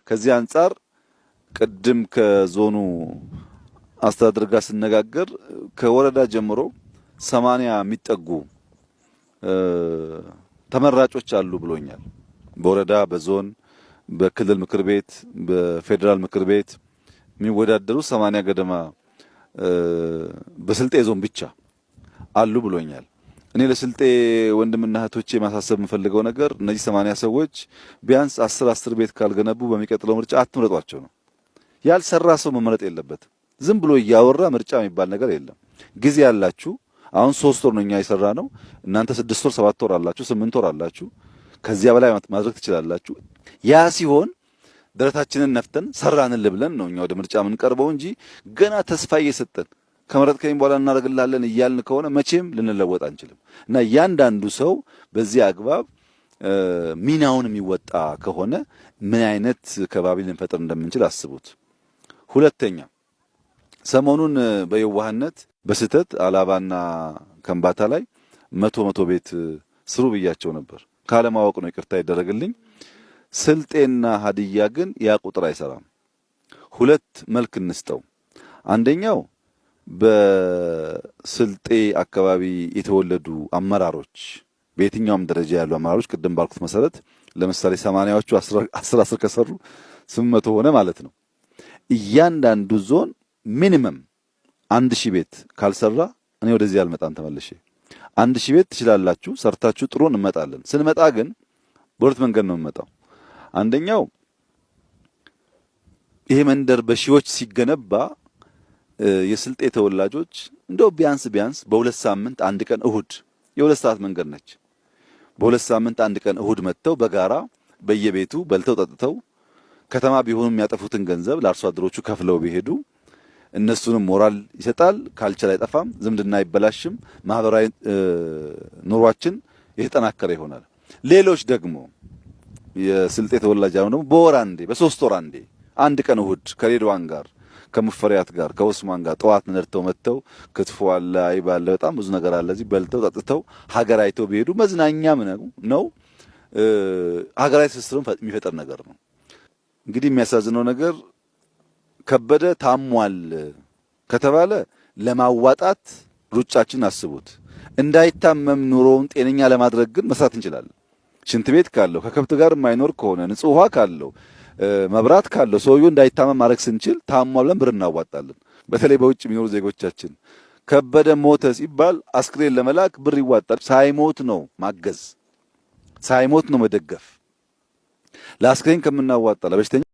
ከዚህ አንጻር ቅድም ከዞኑ አስተዳደር ጋር ስነጋገር ከወረዳ ጀምሮ 80 የሚጠጉ ተመራጮች አሉ ብሎኛል። በወረዳ፣ በዞን፣ በክልል ምክር ቤት፣ በፌዴራል ምክር ቤት የሚወዳደሩ 80 ገደማ በስልጤ ዞን ብቻ አሉ ብሎኛል። እኔ ለስልጤ ወንድምና እህቶቼ ማሳሰብ የምፈልገው ነገር እነዚህ 80 ሰዎች ቢያንስ 10 10 ቤት ካልገነቡ በሚቀጥለው ምርጫ አትምረጧቸው ነው። ያልሰራ ሰው መመረጥ የለበትም። ዝም ብሎ እያወራ ምርጫ የሚባል ነገር የለም። ጊዜ ያላችሁ አሁን 3 ወር ነው እኛ የሰራ ነው። እናንተ 6 ወር 7 ወር አላችሁ፣ 8 ወር አላችሁ። ከዚያ በላይ ማድረግ ትችላላችሁ። ያ ሲሆን ደረታችንን ነፍተን ሰራንል ብለን ነው እኛ ወደ ምርጫ የምንቀርበው እንጂ ገና ተስፋ እየሰጠን ከመረጥከኝ በኋላ እናደርግልሃለን እያልን ከሆነ መቼም ልንለወጥ አንችልም። እና እያንዳንዱ ሰው በዚህ አግባብ ሚናውን የሚወጣ ከሆነ ምን አይነት ከባቢ ልንፈጥር እንደምንችል አስቡት። ሁለተኛ፣ ሰሞኑን በየዋህነት በስህተት አላባና ከምባታ ላይ 100 100 ቤት ስሩ ብያቸው ነበር። ካለማወቅ ነው፣ ይቅርታ ይደረግልኝ። ስልጤና ሀዲያ ግን ያ ቁጥር አይሰራም። ሁለት መልክ እንስጠው። አንደኛው በስልጤ አካባቢ የተወለዱ አመራሮች፣ በየትኛውም ደረጃ ያሉ አመራሮች፣ ቅድም ባልኩት መሰረት ለምሳሌ 80ዎቹ 10 10 ከሰሩ 800 ሆነ ማለት ነው። እያንዳንዱ ዞን minimum 1,000 ቤት ካልሰራ እኔ ወደዚህ አልመጣም ተመልሼ። 1,000 ቤት ትችላላችሁ፣ ሰርታችሁ ጥሩ እንመጣለን። ስንመጣ ግን በሁለት መንገድ ነው የምመጣው። አንደኛው ይሄ መንደር በሺዎች ሲገነባ የስልጤ ተወላጆች እንደው ቢያንስ ቢያንስ በ2 ሳምንት አንድ ቀን እሁድ፣ የ2 ሰዓት መንገድ ነች። በ2 ሳምንት አንድ ቀን እሁድ መጥተው በጋራ በየቤቱ በልተው ጠጥተው ከተማ ቢሆኑ የሚያጠፉትን ገንዘብ ለአርሶ አደሮቹ ከፍለው ቢሄዱ እነሱንም ሞራል ይሰጣል። Culture አይጠፋም፣ ዝምድና አይበላሽም፣ ማህበራዊ ኑሯችን የተጠናከረ ይሆናል። ሌሎች ደግሞ የስልጤ ተወላጅ ያልሆኑ ደግሞ በወር አንዴ፣ በ3 ወር አንዴ አንድ ቀን እሁድ ከሬድዋን ጋር፣ ከሙፈሪያት ጋር፣ ከኡስማን ጋር ጠዋት ነድተው መጥተው ክትፎ አለ፣ አይብ አለ፣ በጣም ብዙ ነገር አለ። እዚህ በልተው ጠጥተው ሀገር አይተው ቢሄዱ መዝናኛም ነው፣ ሀገራዊ ትስስርም የሚፈጥር ነገር ነው። እንግዲህ የሚያሳዝነው ነገር ከበደ ታሟል ከተባለ ለማዋጣት ሩጫችን አስቡት። እንዳይታመም ኑሮውን ጤነኛ ለማድረግ ግን መስራት እንችላለን። ሽንት ቤት ካለው፣ ከከብት ጋር የማይኖር ከሆነ፣ ንጹህ ውሃ ካለው፣ መብራት ካለው ሰውየው እንዳይታመም ማድረግ ስንችል ታሟል ብለን ብር እናዋጣለን። በተለይ በውጭ የሚኖሩ ዜጎቻችን ከበደ ሞተ ሲባል አስክሬን ለመላክ ብር ይዋጣል። ሳይሞት ነው ማገዝ፣ ሳይሞት ነው መደገፍ። ለአስክሬን ከምናዋጣ ለበሽተኛ